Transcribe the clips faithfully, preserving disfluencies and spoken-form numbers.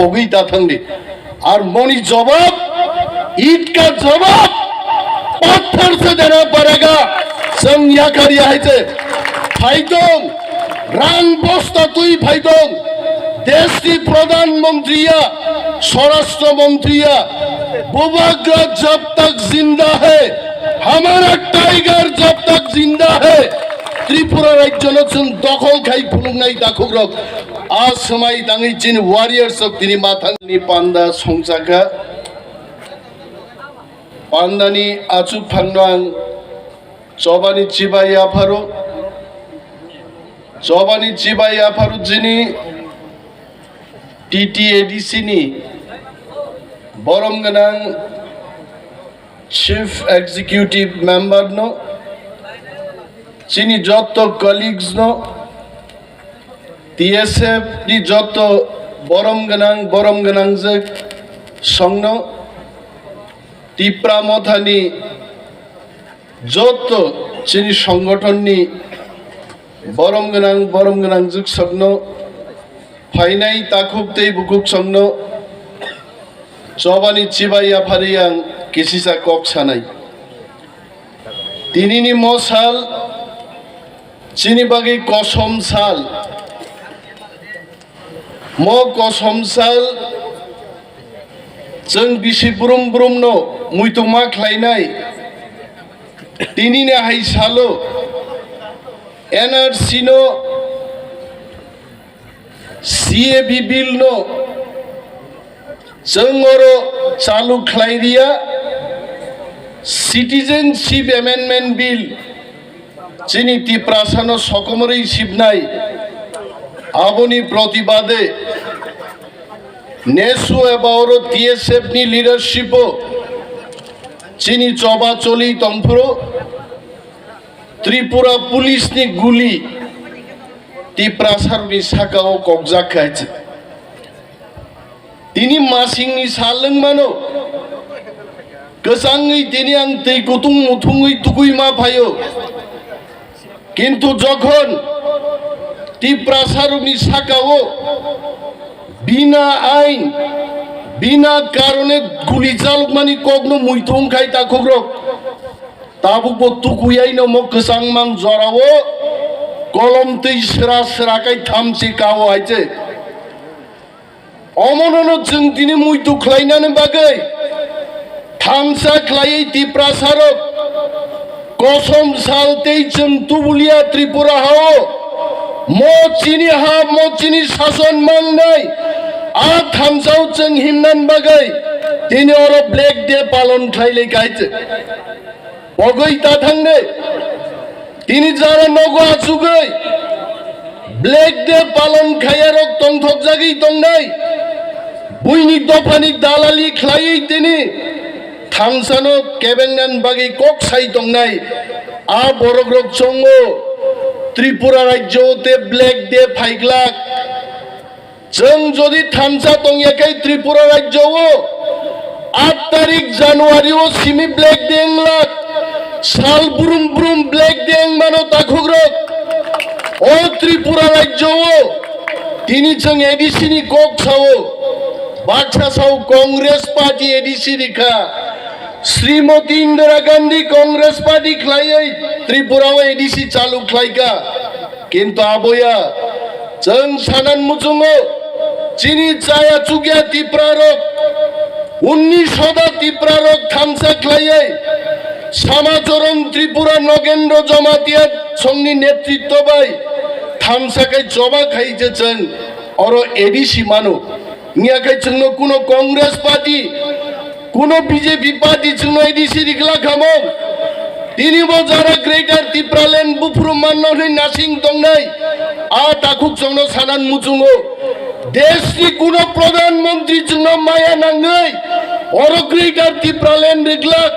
Pogwi ta thangdi. Ar moni jawab, ईंट का जवाब पत्थर से देना पड़ेगा. Chwng yakar ya hai se phaitong, rang bosta twi phaitong. Deshni pradhan mantri ya, swarashtra mantri ya, Bubagra jab tak zinda hai, hamara tiger jab tak zinda hai. Tripura rajyo no chwng dokhol khai phunuknai takhukrok. A swmai tangwi chini warriors rok tini mathangni panda songchakha. Pandani achuk phangno ang chobani chibai yapharo. Chobani chibai yapharo chini T T A D C ni borom gwnang Chief Executive Member no, chini jotto colleagues no, T S F ni jotto borom gwnang, borom gwnang jwk songno, Tipra Mothani jotto chini songothonni borom gwnang, borom gwnang jwk songno, phainai takhuk tei bukhuk songno chobani chibai yaphari ang kisisa kok sanai. Tinini mo sal chini bagwi kosom sal. Mo kosom sal chwng bisi brum brumno muituma khlainai. Tinini hai salo N R C no, C A B bill no chwng oro chalu khlai riya, Citizenship Amendment Bill chini Tiprasano sokomorwi sibnai, aboni protibade nesu eba oro T S F ni leadership o chini choba choli tongphuru Tripura police ni guli Tiprasarokni sakao kokjak kha. Tini masingni sal wng mano. Kwchangwi tini ang twi kutung muthungwi tugwi ma phaio. Kintu jokhon Tiprasarokni sakao bina ain, bina karone guli chalokmani kokno muitu wngkhai takhukrok. Tabukbo tukuyaino mo kwchangmang jorao kolom twi sra sra khai thamchi kao hai se. Omonono chwng tini muitu khlainani bagwi thansa khlaiwi Tiprasarok kosom sal tei chwng tubulia Tripura hao mo chini ha, mo chini sason mangnai a thansao chwng himnan bagwi tini oro Black Day palon khlailai kaiche. Pogwi ta thangde. Tini jara nogo achugwi Black Day palon khaiyarok tongthokjagwi tongnai. Buini dophani dalali khlaiwi tini thansano kebengnan bagwi kok sai tongnai. A borokrok chongo Tripura rajyo te Black Day phaiglak. Chwng jodi thansa tongya khe Tripura rajyo o aat tarik January o simi Black Day wnglak, sal brum brum Black Day wngmano takhukrok. O Tripura rajyo o tini chwng A D C ni kok sao, baksa sao Congress party A D C rikha, Srimoti Indira Gandhi Congress party khlaiwi Tripura o A D C chalu khlaikha. Kintu aboya, chwng sanan muchungo, chini chaya chukya Tiprarok, unni soda Tiprarok thansa khlaiwi, Samachoron Tripura Nogendro Jamatia songni netritto bai thansa khai choba khai je chwng oro A D C mano. Wngya khe chwngno kuno Congress party, kuno B J P party chwngno A D C rikla khamong. Tini bo jara Greater Tipraland buphuru manno hwnwi nasing tongnai. A takhuk chwngno sanan muchungo. Deshni kuno Pradhan Mantri chwngno maya nangwi oro Greater Tipraland riklak.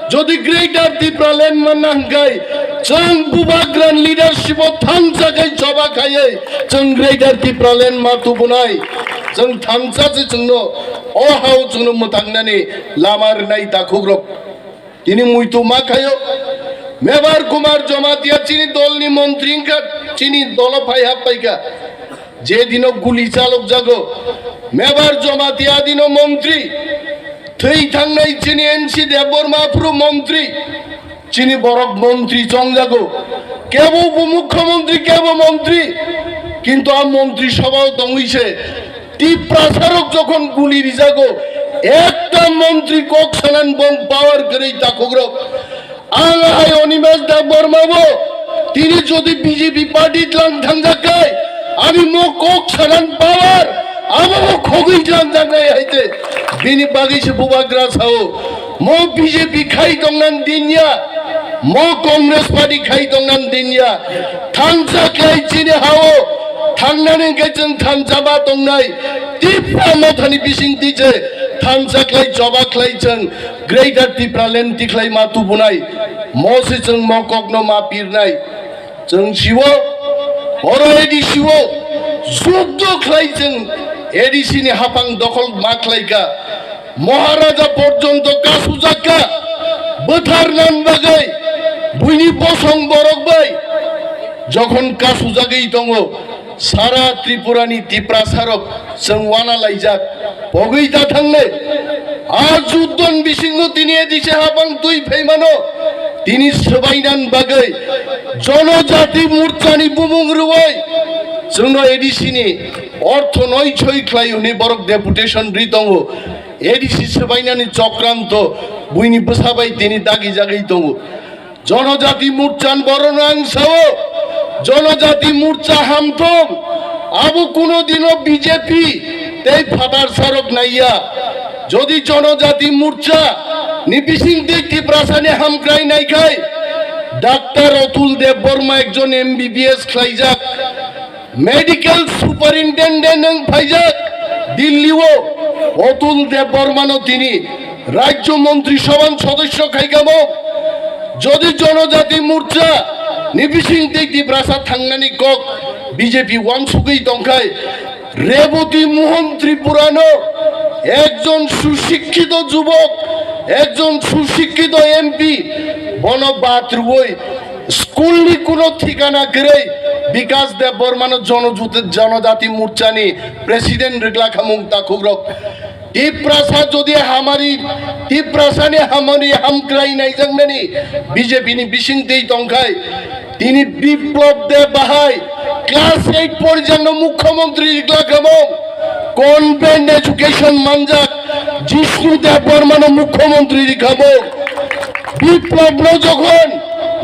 Jodi Greater Tipraland manna hwnkhe chwng Bubagrani leadership o thansa khai choba khaiwi chwng Greater Tipraland ma tubunai. Chwng thansa se chwngno o hao chwngno mwtangnani lama rwnai takhukrok. Tini muitu ma khaio. Mebar Kumar Jamatia chini dolni montri wngkha, chini dolo phai hap paikha. Je dino guli chalok jago, Mebar Jamatia dino montri, thwi thangnai chini N C Debbarma phuru montri, chini borok montri chongjago, kebo bo mukhyamantri, kebo montri, kintu a montri sabhao tongwi se Tiprasarok jokhon guli rijago, ekta montri kok sanan bong power kwrwi takhukrok. Ang hai Animesh Debbarma bo tini jodi B J P party tlang thangjak kai, ani mo kok sanan power abo bo khogwi tlang jaknai hai te. Bini bagwi se bubagra sao, mo B J P khai tongnan dinya, mo Congress party khai tongnan dinya. Thansa khlai chini hao thangnani hwnkhe chwng thansa ma tongnai. Tipra mothani bising twi se thansa khlai choba khlai chwng Greater Tipraland tikhlai ma tubunai, mo se chwng mo kokno ma pirnai. Chwng siwo, oro A D C o juddo khlai chwng A D C ni hapang dokhol ma khlaika. Maharaja porjonto kasujak kha, bwtharnan bagwi buini bosong borok bai jokhon kasujagwi tongo. Sara Tripura ni Tiprasarok chwng wana laijak, pogwi da thangnai. A juddon bisingo tini A D C hapang twi phaimano, tini swbainan bagwi Jonojati Morcha ni bumung rwui chwngno A D C ni ortho noi soi khlai hwnwi borok deputation ri tongo. A D C swbainani chokranto buini bwsa bai tini dagi jagwi tongo. Jonojati Morchan borokno ang sao, Jonojati Morcha hamthung, abo kuno dino B J P tei phatar sarok naiya. Jodi Jonojati Morcha ni bising tei Tiprasani hamkrai naikhai, Doctor Atul Debbarma ekjon M B B S khlaijak, Medical Superintendent wng phaijak Delhi o, Atul Debbarmano tini Rajya Montri Sabhan sodosyo khaikamo. Jodi Jonojati Morcha ni bising tei Tiprasa thangnani kok B J P wansugwi tongkhai, Reboti Mohan Tripurano ekjon susikkito jubok, ekjon susikkito M P, bono bad rwui school ni kuno thikana kwrwi Bikas Debbarmano Jonojuti-, Jonojati Morchani president rwglakhamung takhukrok. Tiprasa jodi hamari, Tiprasani hamari hamkrai naijaknani B J P ni bising twi tongkhai, tini Biplab Deb bahai class eight porjangno mukhyamantri rwglakhamung, convent education manjak Jishnu Debbarmano mukhyamantri rwkhamung. Biplabno jokhon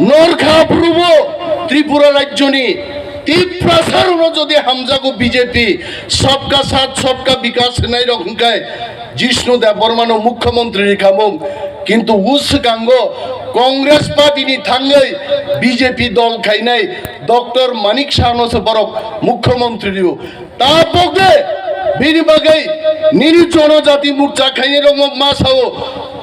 norkha aphurubo Tripura rajyoni Tiprasarokno jodi hamjago B J P, Sabka Saath Sabka Vikas hwnairok hwnkhe Jishnu Debbarmano mukhyamantri rwkhamung, kintu o swkango Congress party ni thangwi B J P dol khainai Doctor Manik Sahno se borok mukhyamantri rwo. Tabok de bini bagwi nini Jonojati Morcha khainai rok ma sao,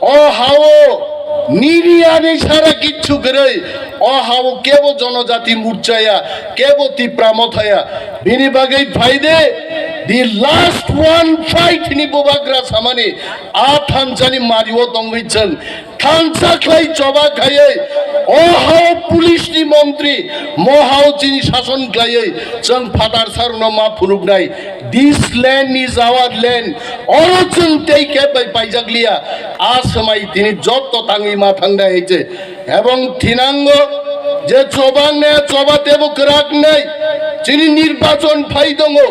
o hao nini ani sara kichu kwrwi, o hao kebo Jonojati Morcha ya, kebo Tipra Motha ya, bini bagwi phai de, the last one fight ni bubagra samani a thansani mario tongwi chwng thansa khlai choba khaiwi, o hao police ni montri, mo hao chini sason khlaiwi, chwng phatar sarno ma phunuknai. This land is our land. Oro chwng tei khe bai paijak liya. A swmai tini jotto tangwi ma thangnai hai se. Ebong thinango je choba ne choba tebo kwrak nai. Chini nirbachon phai tongo.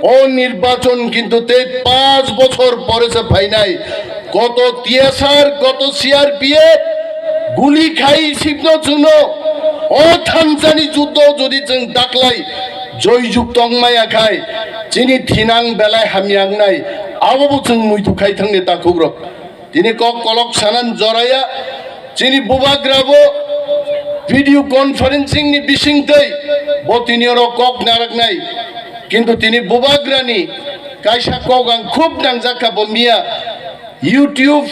O nirbachon kintu tei panch bochor pore se phainai. Koto T S R, koto C R P F, guli khai sipno chwngno. O thansani juddo jodi chwng daklai joijuk tongmaya khai, chini thinang belai hamya wngnai, abo bo chwng muitu khai thangni takhukrok. Tini kok kolok sanan joraya, chini bubagra bo video conferencing ni bisingtwi bo tini oro kok naraknai. Kintu tini bubagrani kaisa kok ang khub nangjak kha bo miya YouTube,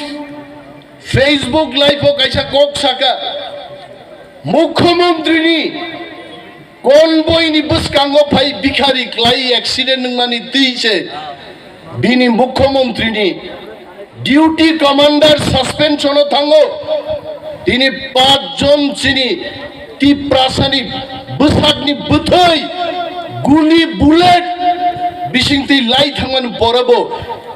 Facebook live o kaisa kok saka, Mukhyamantri ni convoy ni bwskango phai bikhari klai accident wngmani twi se bini Mukhyamantri ni duty commander suspension o thango. Tini panch jon chini Tiprasani bwsakni bwthwi guli bullet Bisingtwi lai thangmani pore bo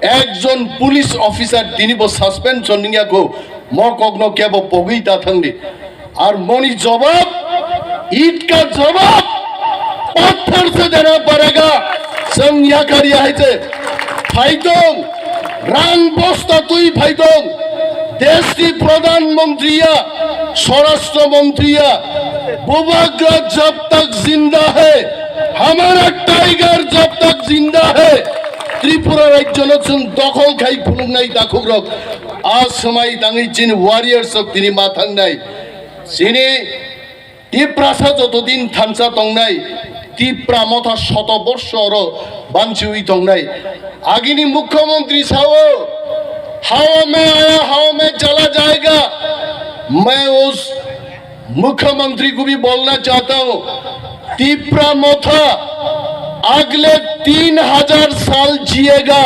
ekjon police officer tini bo suspension nungya kho, mo kokno kebo pogwi ta thangdi. Ar moni jawab, ईंट का जवाब पत्थर से देना पड़ेगा। Chwng yakar ya hai se phaitong, rang bosta twi phaitong, desh ki pradhan mantri ya, swarashtra mantri ya, Bubagra jab tak zinda hai, hamara tiger jab tak zinda hai, Tripura rajyo no chwng dokhol khai phunuknai takhukrok. A swmai tangwi chini warriors rok tini ma thangnai. Chini Tiprasa joto din thansa tongnai, Tipra motha shoto borsho oro banchiwi tongnai. Agini mukhyamantri sao, hawa mein aya, hawa mein chala jayega. Main us mukhyamantri ko bhi bolna chahta hu, Tipra motha अगले तीन हजार साल जिएगा।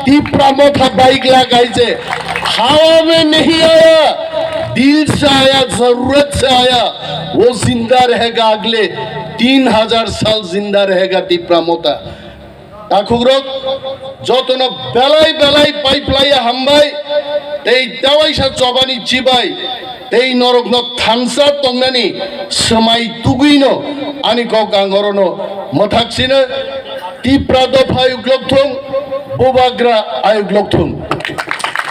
Tipra motha bike lagai je hawa mein nahi aya, dil se aya, zarurat se aya, wo zinda rahega, agle teen hazar sal zinda rahega Tipra motha. Takhukrok jotono belai belai paiplaiya hambai, tei tawaisa chobani chibai, tei norokno thansa tongnani swmai tugwino ani kok ang orono mwthak sino. Tipra dopha ayuk lok thung, Bubagra ayuk lok thung.